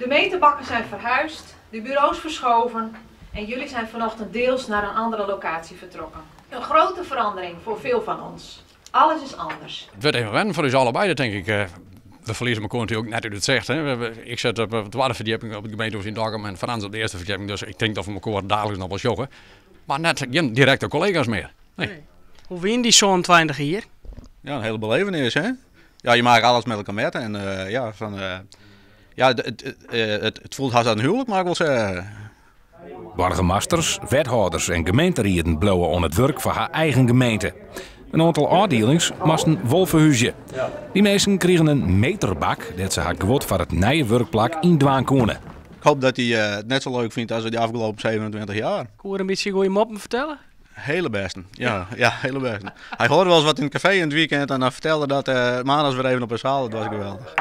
De meterbakken zijn verhuisd, de bureaus verschoven en jullie zijn vanochtend deels naar een andere locatie vertrokken. Een grote verandering voor veel van ons. Alles is anders. It wurdt even wennen foar ús allebeide, tink ik. We ferlieze mekoar natuerlik net út it sicht. Hè. Ik sit op de twadde ferdjipping op it gemeentehûs yn Dokkum en Frans op de earste ferdjipping. Dus ik tink dat we mekoar daliks noch wol sjogge. Mar net gjin direkte kollega's mear. Nee. Hoe wiene dy 27 jier? Ja, in hele belevenis, hè? Ja, je maakt alles met elkaar met en ja, van, ja, it fielt hast as in huwelijk, mag ik wol sizze. Boargemasters, wethâlders en gemeenterieden bliuwe oan it wurk foar har eigen gemeente. In oantal ôfdielings moasten wol ferhúzje. Dy minsken krigen in meterbak dêr't se har guod foar it nije wurkplak yn dwaan koene. Ik hoop dat hy it net sa leuk fynt as de afgelopen 27 jaar. Koe er in bytsje goede moppen fertelle? Hele bêsten, ja, ja, hele bêsten. Hy hâlde wolris wat yn it kafee yn it weekend en dan fertelde dat maandags wer even op 'e zaal. Dat was geweldich.